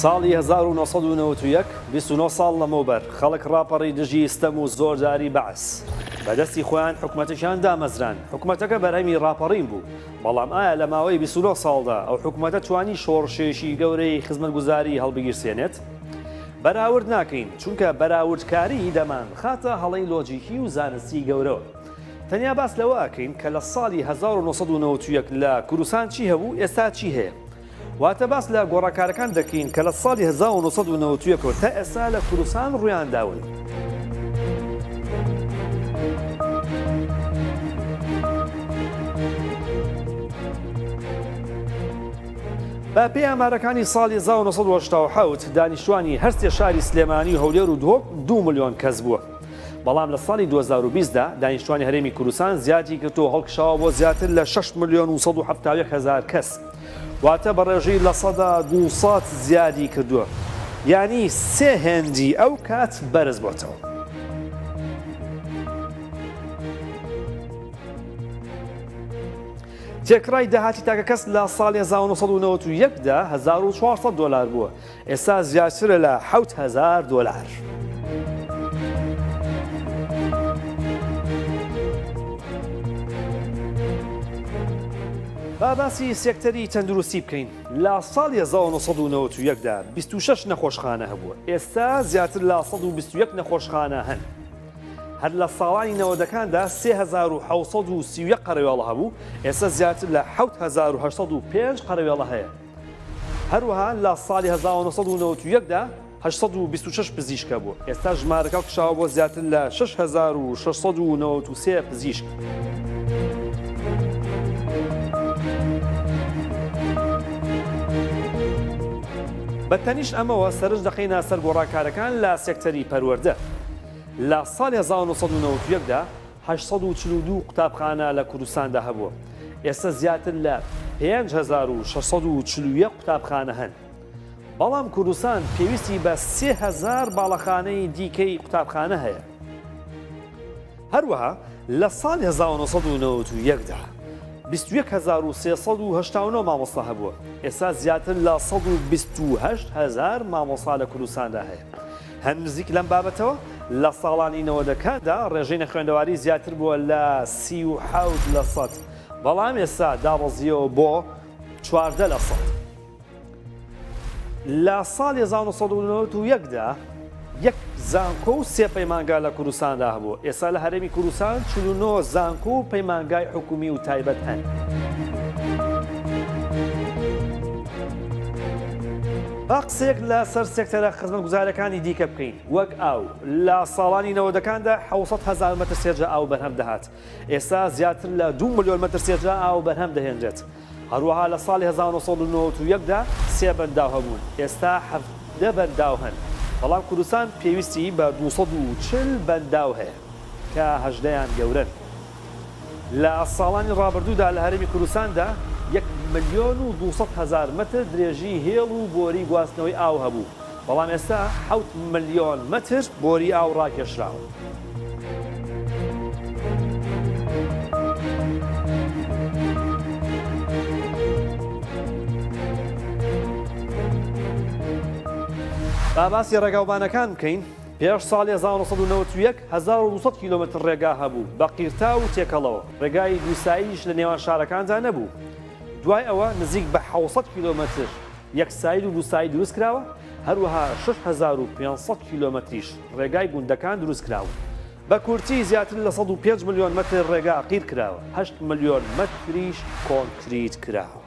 ساڵی 1991، 29 ساڵ لەمەوبەر، خەڵک ڕاپەڕی دژی ستەم و زۆرداری بەعس. بە دەستی خۆیان حکومەتێکیان دامەزراند. حکومەتەکە بەرهەمی ڕاپەڕین بوو. بەڵام ئایا لە ماوەی 29 ساڵدا ئەو حکومەتە توانی شۆڕشێکی گەورەی خزمەتگوزاری هەڵبگیرسێنێت؟ بەراورد ناکەین، چونکە بەراوردکاری دەمانخاتە هەڵەی لۆجیکی و زانستی گەورەوە. تەنیا باس لەوە ئەکەین کە لە ساڵی 1991 لە کوردستان چی هەبوو، ئێستا چی هەیە. واتە باس لە گۆڕانکارەکان دەکەین کە لە ساڵی 1991 ەوە تا ئێستا لە کوردستان ڕوویان داون. بە پێی ئامارەکانی ساڵی 1987 دانیشتوانی هەرسێ شاری سلێمانی و هەولێر و دهۆک 2 ملیۆن کەس بووە. بەڵام لە ساڵی 2020 دا دانیشتوانی هەرێمی کوردستان زیادی کردو هەڵکشاوە بۆ زیاتر لە 6 ملیۆن و 171 هەزار کەس. واتە بە ڕێژەی 200% زیادی کردووە. یانی سێ هێندی ئەو کات بەرز بۆتەوە. تێکڕای داهاتی تاکەکەس لە ساڵی 1991 دا 1400 دۆلار بووە، ئێستا زیاترە لە 7000 دۆلار. با باسی سێکتەری تەندروستی بکەین، لە ساڵی 1991 دا 26 نەخۆشخانە هەبووە، ئێستا زیاتر لە 121 نەخۆشخانە هەن. هەر لە ساڵانی نەوەدەکاندا 3731 قەرەوێڵە هەبوو، ئێستا زیاتر لە 7805 قەرەوێڵە هەیە. هەروەها لە ساڵی 1991 دا 826 پزیشک هەبوو، ئێستا ژمارەکە کشاوە بۆ زیاتر لە 6693 پزیشک. بە تەنیشت ئەمەوە سەرنج دەخەینە سەر گۆڕانکارەکان لە سێکتەری پەروەردە. لە ساڵی 1991 دا 842 قوتابخانە لە کوردستاندا هەبووە، ئێستا زیاتر لە 5641 قوتابخانە هەن. بەڵام کوردستان پێویستی بە 3000 باڵەخانەی دیکەی قوتابخانە هەیە. هەروەها لە ساڵی 1991 دا 21389 مامۆستا هەبووە، ئێستا زیاتر لە 128 هەزار مامۆستا لە کوردستاندا هەیە. هەر نزیک لەم بابەتەوە، لە ساڵانی نەوەدەکاندا ڕێژەی نەخوێندەواری زیاتر بووە لە 37 لە سەد، بەڵام ئێستا دابەزیەوە بۆ 14 لە سەد. لە ساڵی 1991 دا یەک زانکۆ و سێ پەیمانگا لە کوردستاندا هەبوو، ئێستا لە هەرێمی کوردستان 49 زانکۆ و پەیمانگای حکومی و تایبەت هەن. با قسەیەک لە سەر سێکتەرە خزمەتگوزارەکانی دیکە بکەین وەک ئاو، لە ساڵانی نەوەدەکاندا 700 هەزار مەتر سێجا ئاو بەرهەم دەهات، ئێستا زیاتر لە 2 ملیۆن مەتر سێجا ئاو بەرهەم دەهێنرێت. هەروەها لە ساڵی 1991 دا سێ بەنداو هەبوون، ئێستا 17 بەنداو هەن، بەڵام کوردستان پێویستی بە 240 بەنداو هەیە کە هەژدەیان گەورەن. لە ساڵانی ڕابردوودا لە هەرێمی کوردستاندا یەک ملیۆن و 200 هەزار مەتر درێژی هێڵ و بۆری گواستنەوەی ئاو هەبوو، بەڵام ئێستا حەوت ملیۆن مەتر بۆری ئاو ڕاکێشراوە. با باسی ڕێگاوبانەکان بکەین، پێش ساڵی 1991 1200 کیلۆمەتر ڕێگا هەبوو بە قیرتاو و تێکەڵەوە، ڕێگای دووسایدیش لە نێوان شارەکاندا نەبوو. دوای ئەوە نزیک بە 700 کیلۆمەتر یەک ساید و دوو ساید دروست کراوە، هەروەها 6500 کیلۆمەتریش ڕێگای گوندەکان دروست کراون. بە کورتی زیاتر لە 105 ملیۆن مەتر ڕێگا قیر کراوە، هەشت ملیۆن مەتریش کۆنکریت کراوە.